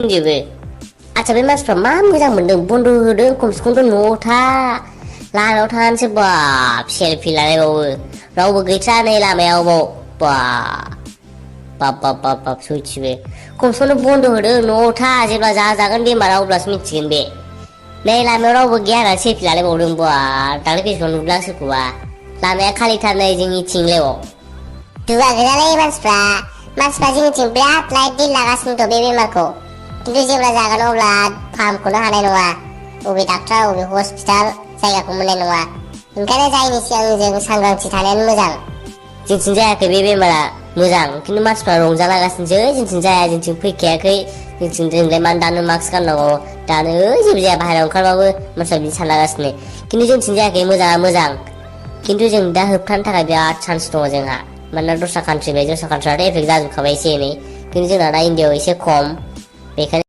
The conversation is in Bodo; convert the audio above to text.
जोबो आच्छा बे मानसिफ्रा मा मोजां मोनदों बन्द होदों खमसे खमथ' न'आव था लामायाव थानानैसो बाब सेलफि लालायबावो रावबो गैथ्रा नै लामायाव बाब सयथिबो खमसे खम बन्द होदों न'आव था जेब्ला जागोन बेमारा अब्लासो मिथिगोन बे नै लामायाव रावबो गैया होनना सेलफि लालायबावदों बा दाख्लै फेसबुकाव नुदों आं सोरखौबा लामाया खालिथार नै जोंनिथिंलाय दुगा गैयालै मानसिफ्रा जोंनिथिं बिराद लाइट दिल लागासिनो दं बे बेमारखौ खिन्थु जेब्ला जागोन अब्ला फाहामख'नो हानाय नङा बबे डाक्टार बबे हस्पिटाल जायगाखौ मोननाय नङा ओंखायनो जायनि सिगां जों सांग्रांथि थानायानो मोजां जोंथिं जायाखै बे बेमारा मोजां खिन्थु मानसिफ्रा रंजालागासिनोसो जोंथिं जाया जोंथिं फैखायाखै जोंलाय मानो दानो मास्क गाननांगौ दानो जेबो जाया बाहेरायाव ओंखारबाबो मानसिफ्रा बिदि सानलागासिनो खिन्थु जोंथिं जायाखै मोजाङा मोजां खिन्थु जों दा होबथानो थाखाय बिराद चान्स दङ जोंहा मानोना दस्रा कान्ट्रियाथ' एफेक्ट जाजोबखाबाय एसे एनै खिन्थु जोंना दा इण्डियाआव एसे खम बेखायनो